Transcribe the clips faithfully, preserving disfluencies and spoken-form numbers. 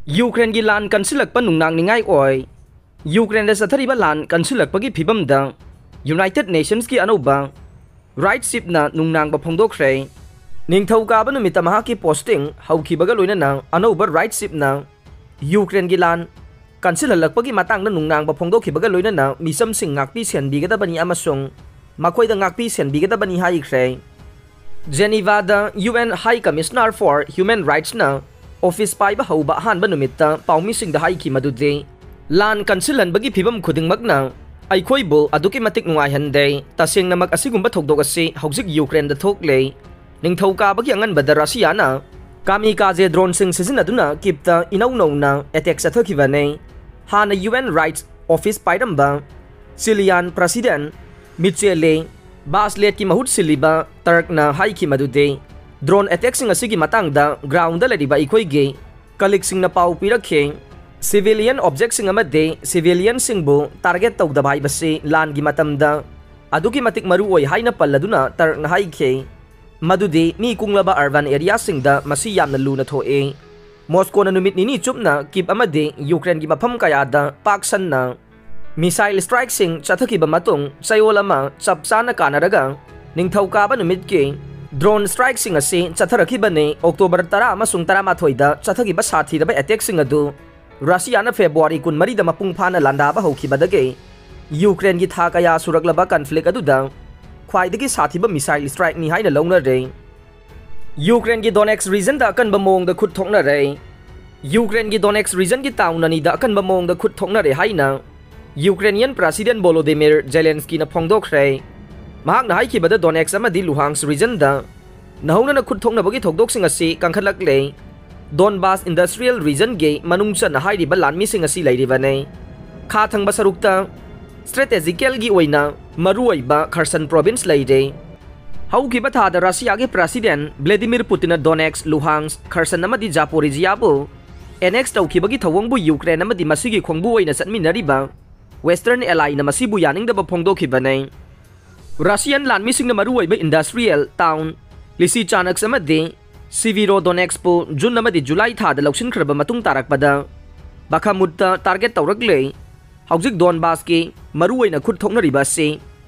ꯌꯨꯀ꯭ꯔꯦꯟꯒꯤ ꯂꯥꯟ ꯀꯟꯁꯤꯜꯂꯛꯄ ꯅꯨꯡꯅꯥꯡꯅꯤꯡꯉꯥꯏ ꯑꯣꯏ꯫ ꯌꯨꯀ꯭ꯔꯦꯟꯗ ꯆꯠꯊꯔꯤꯕ ꯂꯥꯟ ꯀꯟꯁꯤꯜꯂꯛꯄꯒꯤ ꯐꯤꯕꯝꯗ ꯌꯨꯅꯥꯏꯇꯦꯗ ꯅꯦꯁꯟꯁꯀꯤ ꯑꯅꯧꯕ ꯔꯥꯏꯠꯁꯤꯞꯅ ꯅꯨꯡꯅꯥꯡꯕ ꯐꯣꯡꯗꯣꯛꯈ꯭ꯔꯦ꯫ ꯅꯤꯡꯊꯧꯀꯥꯕ ꯅꯨꯃꯤꯠꯇ ꯃꯍꯥꯛꯀꯤ ꯄꯣꯁꯇꯤꯡ ꯍꯧꯈꯤꯕꯒ ꯂꯣꯏꯅꯅ ꯑꯅꯧꯕ ꯔꯥꯏꯠꯁꯤꯞꯅ ꯌꯨꯀ꯭ꯔꯦꯟꯒꯤ ꯂꯥꯟ ꯀꯟꯁꯤꯜꯍꯜꯂꯛꯄꯒꯤ ꯃꯇꯥꯡꯗ ꯅꯨꯡꯅꯥꯡꯕ ꯐꯣꯡꯗꯣꯛꯈꯤꯕꯒ ꯂꯣꯏꯅꯅ ꯃꯤꯆꯝꯁꯤꯡ ꯉꯥꯛꯄꯤ ꯁꯦꯟꯕꯤꯒꯗꯕꯅꯤ ꯑꯃꯁꯨꯡ ꯃꯈꯣꯏꯗ ꯉꯥꯛꯄꯤ ꯁꯦꯟꯕꯤꯒꯗꯕꯅꯤ ꯍꯥꯏꯈ꯭ꯔꯦ꯫ ꯖꯦꯅꯤꯚꯥꯗ UN High Commissioner for Human Rightsꯅ ꯑꯣꯐꯤꯁ ꯄꯥꯏꯕ ꯍꯧꯕ ꯑꯍꯥꯟꯕ ꯅꯨꯃꯤꯠꯇ ꯄꯥꯎꯃꯤꯁꯤꯡꯗ ꯍꯥꯏꯈꯤ ꯃꯗꯨꯗꯤ, "ꯂꯥꯟ ꯀꯟꯁꯤꯜꯍꯟꯕꯒꯤ ꯐꯤꯕꯝ ꯈꯨꯗꯤꯡꯃꯛꯅ ꯑꯩꯈꯣꯏꯕꯨ ꯑꯗꯨꯛꯀꯤ ꯃꯇꯤꯛ ꯅꯨꯡꯉꯥꯏꯍꯟꯗꯦ꯫ ꯇꯁꯦꯡꯅꯃꯛ ꯑꯁꯤꯒꯨꯝꯕ ꯊꯧꯗꯣꯛ ꯑꯁꯤ ꯍꯧꯖꯤꯛ ꯌꯨꯀ꯭ꯔꯦꯟꯗ ꯊꯣꯛꯂꯦ꯫ ꯅꯤꯡꯊꯧꯀꯥꯕꯒꯤ ꯑꯉꯟꯕꯗ ꯔꯁꯤꯌꯥꯅ ꯀꯥꯃꯤꯀꯥꯖꯦ ꯗ꯭ꯔꯣꯟꯁꯤꯡ ꯁꯤꯖꯤꯟꯅꯗꯨꯅ ꯀꯤꯞꯇ ꯏꯅꯧ ꯅꯧꯅ ꯑꯦꯇꯦꯛ ꯆꯠꯊꯈꯤꯕꯅꯤ꯫ ꯍꯥꯟꯅ UN ꯔꯥꯏꯠꯁ ꯑꯣꯐꯤꯁ ꯄꯥꯏꯔꯝꯕ ꯆꯤꯂꯤꯌꯥꯟ ꯄ꯭ꯔꯁꯤꯗꯦꯟ ꯃꯤꯆꯦꯂꯦ ꯕꯥꯁꯂꯦꯠꯀꯤ ꯃꯍꯨꯠ ꯁꯤꯜꯂꯤꯕ ꯇꯔꯛꯅ ꯍꯥꯏꯈꯤ ꯃꯗꯨꯗꯤ, ꯗ꯭ꯔꯣꯟ ꯑꯦꯇꯦꯛꯁꯤꯡ ꯑꯁꯤꯒꯤ ꯃꯇꯥꯡꯗ ꯒ꯭ꯔꯥꯎꯟꯗ ꯂꯩꯔꯤꯕ ꯑꯩꯈꯣꯏꯒꯤ ꯀꯂꯤꯛꯁꯤꯡꯅ ꯄꯥꯎ ꯄꯤꯔꯛꯈꯤ꯫ ꯁꯤꯚꯤꯂꯤꯌꯟ ꯑꯣꯕꯖꯦꯛꯁꯤꯡ ꯑꯃꯗꯤ ꯁꯤꯚꯤꯂꯤꯌꯟꯁꯤꯡꯕꯨ ꯇꯥꯔꯒꯦꯠ ꯇꯧꯗꯕ ꯍꯥꯏꯕꯁꯤ ꯂꯥꯟꯒꯤ ꯃꯇꯝꯗ ꯑꯗꯨꯛꯀꯤ ꯃꯇꯤꯛ ꯃꯔꯨ ꯑꯣꯏ ꯍꯥꯏꯅ ꯄꯜꯂꯗꯨꯅ ꯇꯔꯛꯅ ꯍꯥꯏꯈꯤ ꯃꯗꯨꯗꯤ ꯃꯤ ꯀꯨꯡꯂꯕ ꯑꯔꯕꯥꯟ ꯑꯦꯔꯤꯌꯥꯁꯤꯡꯗ ꯃꯁꯤ ꯌꯥꯝꯅ ꯂꯨꯅ ꯊꯣꯛꯏ꯫ ꯃꯣꯁꯀꯣꯅ ꯅꯨꯃꯤꯠ ꯅꯤꯅꯤ ꯆꯨꯞꯅ ꯀꯤꯞ ꯑꯃꯗꯤ ꯌꯨꯀ꯭ꯔꯦꯟꯒꯤ ꯃꯐꯝ ꯀꯌꯥꯗ ꯄꯥꯛ ꯁꯟꯅ ꯃꯤꯁꯥꯏꯜ ꯁ꯭ꯇ꯭ꯔꯥꯏꯛꯁꯤꯡ ꯆꯠꯊꯈꯤꯕ ꯃꯇꯨꯡ ꯆꯌꯣꯜ ꯑꯃ ꯆꯞ ꯆꯥꯅ ꯀꯥꯟꯅꯔꯒ ꯅꯤꯡꯊꯧꯀꯥꯕ ꯅꯨꯃꯤꯠꯀꯤ ꯗ꯭ꯔꯣꯟ ꯁ꯭ꯇ꯭ꯔꯥꯏꯛꯁꯤꯡ ꯑꯁꯤ ꯆꯠꯊꯔꯛꯈꯤꯕꯅꯤ꯫ ꯑꯣꯛꯇꯣꯕꯔ ꯇꯔꯥ ꯑꯃꯁꯨꯡ ꯇꯔꯥꯃꯥꯊꯣꯏꯗ ꯆꯠꯊꯈꯤꯕ ꯁꯥꯊꯤꯔꯕ ꯑꯦꯇꯦꯛꯁꯤꯡ ꯑꯗꯨ ꯔꯁꯤꯌꯥꯅ ꯐꯦꯕ꯭ꯔꯨꯋꯥꯔꯤ ꯀꯨꯟꯃꯔꯤꯗ ꯃꯄꯨꯡ ꯐꯥꯅ ꯂꯥꯟꯗꯥꯕ ꯍꯧꯈꯤꯕꯗꯒꯤ ꯌꯨꯀ꯭ꯔꯦꯟꯒꯤ ꯊꯥ ꯀꯌꯥ ꯁꯨꯔꯛꯂꯕ ꯀꯟꯐ꯭ꯂꯤꯛ ꯑꯗꯨꯗ ꯈ꯭ꯋꯥꯏꯗꯒꯤ ꯁꯥꯊꯤꯕ ꯃꯤꯁꯥꯏꯜ ꯁ꯭ꯇ꯭ꯔꯥꯏꯛꯅꯤ ꯍꯥꯏꯅ ꯂꯧꯅꯔꯦ꯫ ꯌꯨꯀ꯭ꯔꯦꯟꯒꯤ ꯗꯣꯅꯦꯛꯁ ꯔꯤꯖꯟꯗ ꯑꯀꯟꯕ ꯃꯑꯣꯡꯗ ꯈꯨꯠ ꯊꯣꯛꯅꯔꯦ꯫ ꯌꯨꯀ꯭ꯔꯦꯟꯒꯤ ꯗꯣꯅꯦꯛꯁ ꯔꯤꯖꯟꯒꯤ ꯇꯥꯎꯟ ꯑꯅꯤꯗ ꯑꯀꯟꯕ ꯃꯑꯣꯡꯗ ꯈꯨꯠ ꯊꯣꯛꯅꯔꯦ ꯍꯥꯏꯅ ꯌꯨꯀ꯭ꯔꯦꯅꯤꯌꯟ ꯄ꯭ꯔꯁꯤꯗꯦꯟ ꯚꯣꯂꯣꯗꯤꯃꯤꯔ ꯖꯦꯂꯦꯟꯁꯀꯤꯅ ꯐꯣꯡꯗꯣꯛꯈ꯭ꯔꯦ꯫ ꯃꯍꯥꯛꯅ ꯍꯥꯏꯈꯤꯕꯗ ꯗꯣꯅꯦꯛꯁ ꯑꯃꯗꯤ ꯂꯨꯍꯥꯟꯁ ꯔꯤꯖꯟꯗ ꯅꯧꯍꯧꯅꯅ ꯈꯨꯠ ꯊꯣꯛꯅꯕꯒꯤ ꯊꯧꯗꯣꯛꯁꯤꯡ ꯑꯁꯤ ꯀꯟꯈꯠꯂꯛꯂꯦ꯫ ꯗꯣꯟꯕꯥꯁ ꯏꯟꯗꯁꯇ꯭ꯔꯤꯌꯦꯜ ꯔꯤꯖꯟꯒꯤ ꯃꯅꯨꯡ ꯆꯟꯅ ꯍꯥꯏꯔꯤꯕ ꯂꯥꯟꯃꯤꯁꯤꯡ ꯑꯁꯤ ꯂꯩꯔꯤꯕꯅꯤ꯫ ꯈꯥ ꯊꯪꯕ ꯁꯔꯨꯛꯇ ꯁ꯭ꯇ꯭ꯔꯦꯇꯦꯖꯤꯀꯦꯜꯒꯤ ꯑꯣꯏꯅ ꯃꯔꯨꯑꯣꯏꯕ ꯈꯔꯁꯟ ꯄ꯭ꯔꯣꯚꯤꯟꯁ ꯂꯩꯔꯦ꯫ ꯍꯧꯈꯤꯕ ꯊꯥꯗ ꯔꯁꯤꯌꯥꯒꯤ ꯄ꯭ꯔꯁꯤꯗꯦꯟ ꯚ꯭ꯂꯦꯗꯤꯃꯤꯔ ꯄꯨꯇꯤꯟꯅ ꯗꯣꯅꯦꯛꯁ, ꯂꯨꯍꯥꯟꯁ, ꯈꯔꯁꯟ ꯑꯃꯗꯤ ꯖꯥꯄꯣꯔꯤꯖꯤꯌꯥꯕꯨ ꯑꯦꯅꯦꯛꯁ ꯇꯧꯈꯤꯕꯒꯤ ꯊꯧꯑꯣꯡꯕꯨ ꯌꯨꯀ꯭ꯔꯦꯟ ꯑꯃꯗꯤ ꯃꯁꯤꯒꯤ ꯈꯣꯡꯕꯨ ꯑꯣꯏꯅ ꯆꯠꯃꯤꯟꯅꯔꯤꯕ ꯋꯦꯁꯇꯔꯟ ꯑꯦꯂꯥꯏꯅ ꯃꯁꯤꯕꯨ ꯌꯥꯅꯤꯡꯗꯕ ꯐꯣꯡꯗꯣꯛꯈꯤꯕꯅꯤ꯫ ꯔꯁꯤꯌꯟ ꯂꯥꯟꯃꯤꯁꯤꯡꯅ ꯃꯔꯨꯑꯣꯏꯕ ꯏꯟꯗꯁꯇ꯭ꯔꯤꯌꯦꯜ ꯇꯥꯎꯟ ꯂꯤꯁꯤꯆꯥꯅꯛꯁ ꯑꯃꯗꯤ ꯁꯤꯚꯤꯔꯣ ꯗꯣꯅꯦꯛꯁꯄꯨ ꯖꯨꯟ ꯑꯃꯗꯤ ꯖꯨꯂꯥꯏ ꯊꯥꯗ ꯂꯧꯁꯤꯟꯈ꯭ꯔꯕ ꯃꯇꯨꯡ ꯇꯥꯔꯛꯄꯗ ꯕꯈꯥꯃꯨꯠꯇ ꯇꯥꯔꯒꯦꯠ ꯇꯧꯔꯛꯂꯦ꯫ ꯍꯧꯖꯤꯛ ꯗꯣꯟꯕꯥꯁꯀꯤ ꯃꯔꯨꯑꯣꯏꯅ ꯈꯨꯠ ꯊꯣꯛꯅꯔꯤꯕ ꯑꯁꯤ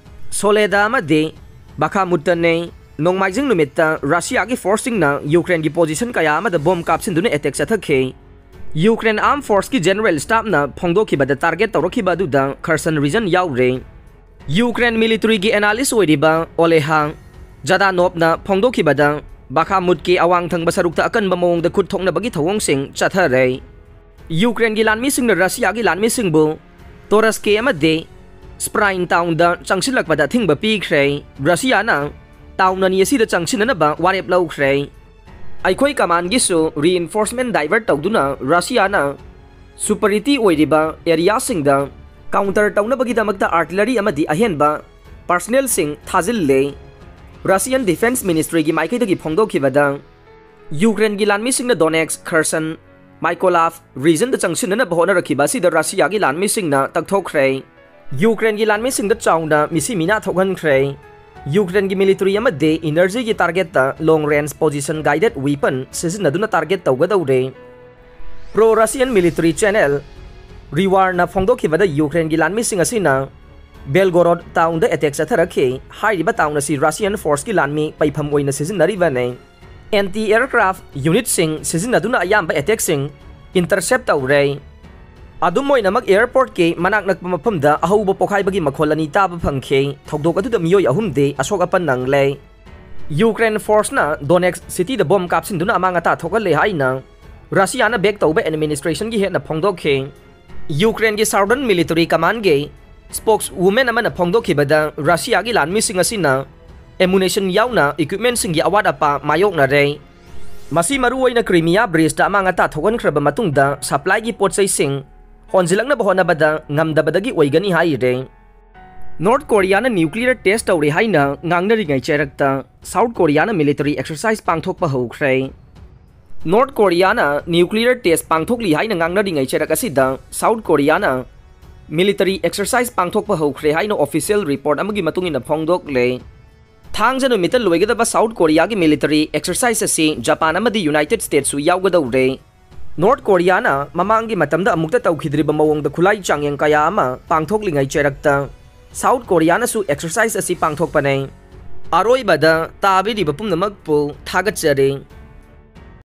ꯁꯣꯂꯦꯗꯥ ꯑꯃꯗꯤ ꯕꯈꯥꯃꯨꯠꯇꯅꯦ꯫ ꯅꯣꯡꯃꯥꯏꯖꯤꯡ ꯅꯨꯃꯤꯠꯇ ꯔꯁꯤꯌꯥꯒꯤ ꯐꯣꯔꯁꯁꯤꯡꯅ ꯌꯨꯀ꯭ꯔꯦꯟꯒꯤ ꯄꯣꯖꯤꯁꯟ ꯀꯌꯥ ꯑꯃꯗ ꯕꯣꯝ ꯀꯥꯞꯁꯤꯟꯗꯨꯅ ꯑꯦꯇꯦꯛ ꯆꯠꯊꯈꯤ꯫ ꯌꯨꯀ꯭ꯔꯦꯟ ꯑꯥꯔꯝ ꯐꯣꯔꯁꯀꯤ ꯖꯦꯅꯔꯦꯜ ꯁ꯭ꯇꯥꯐꯅ ꯐꯣꯡꯗꯣꯛꯈꯤꯕꯗ ꯇꯥꯔꯒꯦꯠ ꯇꯧꯔꯛꯈꯤꯕ ꯑꯗꯨꯗ ꯈꯔꯁꯟ ꯔꯤꯖꯟ ꯌꯥꯎꯔꯦ꯫ ꯌꯨꯀ꯭ꯔꯦꯟ ꯃꯤꯂꯤꯇꯔꯤꯒꯤ ꯑꯦꯅꯥꯂꯤꯁ ꯑꯣꯏꯔꯤꯕ ꯑꯣꯂꯦꯍꯥ ꯖꯗꯥꯅꯣꯞꯅ ꯐꯣꯡꯗꯣꯛꯈꯤꯕꯗ ꯕꯈꯥꯃꯨꯠꯀꯤ ꯑꯋꯥꯡ ꯊꯪꯕ ꯁꯔꯨꯛꯇ ꯑꯀꯟꯕ ꯃꯑꯣꯡꯗ ꯈꯨꯠ ꯊꯣꯛꯅꯕꯒꯤ ꯊꯧꯑꯣꯡꯁꯤꯡ ꯆꯠꯊꯔꯦ꯫ ꯌꯨꯀ꯭ꯔꯦꯟꯒꯤ ꯂꯥꯟꯃꯤꯁꯤꯡꯅ ꯔꯁꯤꯌꯥꯒꯤ ꯂꯥꯟꯃꯤꯁꯤꯡꯕꯨ ꯇꯣꯔꯁꯀꯦ ꯑꯃꯗꯤ ꯁ꯭ꯄ꯭ꯔꯥꯏꯟ ꯇꯥꯎꯟꯗ ꯆꯪꯁꯤꯜꯂꯛꯄꯗ ꯑꯊꯤꯡꯕ ꯄꯤꯈ꯭ꯔꯦ꯫ ꯔꯁꯤꯌꯥꯅ ꯇꯥꯎꯟ ꯑꯅꯤ ꯑꯁꯤꯗ ꯆꯪꯁꯤꯟꯅꯅꯕ ꯋꯥꯔꯦꯞ ꯂꯧꯈ꯭ꯔꯦ꯫ ꯑꯩꯈꯣꯏ ꯀꯃꯥꯟꯒꯤꯁꯨ ꯔꯤꯏꯟꯐꯣꯔꯁꯃꯦꯟ ꯗꯥꯏꯚꯔꯠ ꯇꯧꯗꯨꯅ ꯔꯁꯤꯌꯥꯅ ꯁꯨꯄꯔꯤꯇꯤ ꯑꯣꯏꯔꯤꯕ ꯑꯦꯔꯤꯌꯥꯁꯤꯡꯗ ꯀꯥꯎꯟꯇꯔ ꯇꯧꯅꯕꯒꯤꯗꯃꯛꯇ ꯑꯥꯔꯇꯤꯂꯔꯤ ꯑꯃꯗꯤ ꯑꯍꯦꯟꯕ ꯄꯥꯔꯁꯅꯦꯜꯁꯤꯡ ꯊꯥꯖꯤꯜꯂꯦ꯫ ꯔꯁꯤꯌꯟ ꯗꯤꯐꯦꯟꯁ ꯃꯤꯅꯤꯁꯇ꯭ꯔꯤꯒꯤ ꯃꯥꯏꯀꯩꯗꯒꯤ ꯐꯣꯡꯗꯣꯛꯈꯤꯕꯗ ꯌꯨꯀ꯭ꯔꯦꯟꯒꯤ ꯂꯥꯟꯃꯤꯁꯤꯡꯅ ꯗꯣꯅꯦꯛꯁ, ꯈꯔꯁꯟ, ꯃꯥꯏꯀꯣꯂꯥꯐ ꯔꯤꯖꯟꯗ ꯆꯪꯁꯤꯟꯅꯅꯕ ꯍꯣꯠꯅꯔꯛꯈꯤꯕ ꯑꯁꯤꯗ ꯔꯁꯤꯌꯥꯒꯤ ꯂꯥꯟꯃꯤꯁꯤꯡꯅ ꯇꯛꯊꯣꯛꯈ꯭ꯔꯦ꯫ ꯌꯨꯀ꯭ꯔꯦꯟꯒꯤ ꯂꯥꯟꯃꯤꯁꯤꯡꯗ ꯆꯥꯎꯅ ꯃꯤꯁꯤ ꯃꯤꯅꯥ ꯊꯣꯛꯍꯟꯈ꯭ꯔꯦ꯫ ꯌꯨꯀ꯭ꯔꯦꯟꯒꯤ ꯃꯤꯂꯤꯇꯔꯤ ꯑꯃꯗꯤ ꯏꯅꯔꯖꯤꯒꯤ ꯇꯥꯔꯒꯦꯠꯇ ꯂꯣꯡ ꯔꯦꯟꯖ ꯄꯣꯖꯤꯁꯟ ꯒꯥꯏꯗꯦꯠ ꯋꯤꯄꯟ ꯁꯤꯖꯤꯟꯅꯗꯨꯅ ꯇꯥꯔꯒꯦꯠ ꯇꯧꯒꯗꯧꯔꯦ꯫ ꯄ꯭ꯔꯣ ꯔꯁꯤꯌꯟ ꯃꯤꯂꯤꯇꯔꯤ ꯆꯦꯅꯦꯜ ꯔꯤꯋꯥꯔꯅ ꯐꯣꯡꯗꯣꯛꯈꯤꯕꯗ ꯌꯨꯀ꯭ꯔꯦꯟꯒꯤ ꯂꯥꯟꯃꯤꯁꯤꯡ ꯑꯁꯤꯅ ꯕꯦꯜꯒꯣꯔꯣꯗ ꯇꯥꯎꯟꯗ ꯑꯦꯇꯦꯛ ꯆꯠꯊꯔꯛꯈꯤ꯫ ꯍꯥꯏꯔꯤꯕ ꯇꯥꯎꯟ ꯑꯁꯤ ꯔꯁꯤꯌꯟ ꯐꯣꯔꯁꯀꯤ ꯂꯥꯟꯃꯤ ꯄꯩꯐꯝ ꯑꯣꯏꯅ ꯁꯤꯖꯤꯟꯅꯔꯤꯕꯅꯤ꯫ ꯑꯦꯟꯇꯤ ꯑꯦꯌꯔꯀ꯭ꯔꯥꯐ ꯌꯨꯅꯤꯠꯁꯤꯡ ꯁꯤꯖꯤꯟꯅꯗꯨꯅ ꯑꯌꯥꯝꯕ ꯑꯦꯇꯦꯛꯁꯤꯡ ꯏꯟꯇꯔꯁꯦꯞ ꯇꯧꯔꯦ꯫ ꯑꯗꯨꯝ ꯑꯣꯏꯅꯃꯛ, ꯑꯦꯌꯔꯄꯣꯔꯠꯀꯤ ꯃꯅꯥꯛ ꯅꯛꯄ ꯃꯐꯝꯗ ꯑꯍꯧꯕ ꯄꯣꯈꯥꯏꯕꯒꯤ ꯃꯈꯣꯜ ꯑꯅꯤ ꯇꯥꯕ ꯐꯪꯈꯤ꯫ ꯊꯧꯗꯣꯛ ꯑꯗꯨꯗ ꯃꯤꯑꯣꯏ ꯑꯍꯨꯝꯗꯤ ꯑꯁꯣꯛ ꯑꯄꯟ ꯅꯪꯂꯦ꯫ ꯌꯨꯀ꯭ꯔꯦꯟ ꯐꯣꯔꯁꯅ ꯗꯣꯅꯦꯛꯁ ꯁꯤꯇꯤꯗ ꯕꯣꯝ ꯀꯥꯞꯁꯤꯟꯗꯨꯅ ꯑꯃꯥꯡ ꯑꯇꯥ ꯊꯣꯛꯍꯜꯂꯦ ꯍꯥꯏꯅ ꯔꯁꯤꯌꯥꯅ ꯕꯦꯛ ꯇꯧꯕ ꯑꯦꯗꯃꯤꯅꯤꯁꯇ꯭ꯔꯦꯁꯟꯒꯤ ꯍꯦꯠꯅ ꯐꯣꯡꯗꯣꯛꯈꯤ꯫ ꯌꯨꯀ꯭ꯔꯦꯟꯒꯤ ꯁꯥꯎꯗꯔꯟ ꯃꯤꯂꯤꯇꯔꯤ ꯀꯃꯥꯟꯒꯤ ꯁ꯭ꯄꯣꯛꯁ ꯋꯨꯃꯦꯟ ꯑꯃꯅ ꯐꯣꯡꯗꯣꯛꯈꯤꯕꯗ ꯔꯁꯤꯌꯥꯒꯤ ꯂꯥꯟꯃꯤꯁꯤꯡ ꯑꯁꯤꯅ ꯑꯦꯃꯨꯅꯦꯁꯟ ꯌꯥꯎꯅ ꯏꯀ꯭ꯋꯤꯞꯃꯦꯟꯁꯤꯡꯒꯤ ꯑꯋꯥꯠ ꯑꯄꯥ ꯃꯥꯌꯣꯛꯅꯔꯦ꯫ ꯃꯁꯤ ꯃꯔꯨꯑꯣꯏꯅ ꯀ꯭ꯔꯤꯃꯤꯌꯥ ꯕ꯭ꯔꯤꯖꯇ ꯑꯃꯥꯡ ꯑꯇꯥ ꯊꯣꯛꯍꯟꯈ꯭ꯔꯕ ꯃꯇꯨꯡꯗ ꯁꯄ꯭ꯂꯥꯏꯒꯤ ꯄꯣꯠ ꯆꯩꯁꯤꯡ ꯍꯣꯟꯖꯤꯜꯂꯛꯅꯕ ꯍꯣꯠꯅꯕꯗ ꯉꯝꯗꯕꯗꯒꯤ ꯑꯣꯏꯒꯅꯤ ꯍꯥꯏꯔꯦ꯫ ꯅꯣꯔꯠ ꯀꯣꯔꯤꯌꯥꯅ ꯅ꯭ꯌꯨꯀ꯭ꯂꯤꯌꯔ ꯇꯦꯁ ꯇꯧꯔꯤ ꯍꯥꯏꯅ ꯉꯥꯡꯅꯔꯤꯉꯩ ꯆꯩꯔꯛꯇ ꯁꯥꯎꯠ ꯀꯣꯔꯤꯌꯥꯅ ꯃꯤꯂꯤꯇꯔꯤ ꯑꯦꯛꯁꯔꯁꯥꯏꯁ ꯄꯥꯡꯊꯣꯛꯄ ꯍꯧꯈ꯭ꯔꯦ꯫ ꯅꯣꯔꯠ ꯀꯣꯔꯤꯌꯥꯅ ꯅ꯭ꯌꯨꯀ꯭ꯂꯤꯌꯔ ꯇꯦꯁ ꯄꯥꯡꯊꯣꯛꯂꯤ ꯍꯥꯏꯅ ꯉꯥꯡꯅꯔꯤꯉꯩ ꯆꯩꯔꯛ ꯑꯁꯤꯗ ꯁꯥꯎꯠ ꯀꯣꯔꯤꯌꯥꯅ ꯃꯤꯂꯤꯇꯔꯤ ꯑꯦꯛꯁꯔꯁꯥꯏꯁ ꯄꯥꯡꯊꯣꯛꯄ ꯍꯧꯈ꯭ꯔꯦ ꯍꯥꯏꯅ ꯑꯣꯐꯤꯁꯤꯌꯦꯜ ꯔꯤꯄꯣꯔꯠ ꯑꯃꯒꯤ ꯃꯇꯨꯡ ꯏꯟꯅ ꯐꯣꯡꯗꯣꯛꯂꯦ꯫ ꯊꯥꯡꯖ ꯅꯨꯃꯤꯠꯇ ꯂꯣꯏꯒꯗꯕ ꯁꯥꯎꯠ ꯀꯣꯔꯤꯌꯥꯒꯤ ꯃꯤꯂꯤꯇꯔꯤ ꯑꯦꯛꯁꯔꯁꯥꯏꯖ ꯑꯁꯤ ꯖꯄꯥꯟ ꯑꯃꯗꯤ ꯌꯨꯅꯥꯏꯇꯦꯗ ꯁ꯭ꯇꯦꯠꯁꯨ ꯌꯥꯎꯒꯗꯧꯔꯦ꯫ ꯅꯣꯔꯠ ꯀꯣꯔꯤꯌꯥꯅ ꯃꯃꯥꯡꯒꯤ ꯃꯇꯝꯗ ꯑꯃꯨꯛꯇ ꯇꯧꯈꯤꯗ꯭ꯔꯤꯕ ꯃꯑꯣꯡꯗ ꯈꯨꯠꯂꯥꯏ ꯆꯥꯡꯌꯦꯡ ꯀꯌꯥ ꯑꯃ ꯄꯥꯡꯊꯣꯛꯂꯤꯉꯩ ꯆꯩꯔꯛꯇ ꯁꯥꯎꯠ ꯀꯣꯔꯤꯌꯥꯅꯁꯨ ꯑꯦꯛꯁꯔꯁꯥꯏꯖ ꯑꯁꯤ ꯄꯥꯡꯊꯣꯛꯄꯅꯦ꯫ ꯑꯔꯣꯏꯕꯗ ꯇꯥꯕꯤꯔꯤꯕ ꯄꯨꯝꯅꯃꯛꯄꯨ ꯊꯥꯒꯠꯆꯔꯤ꯫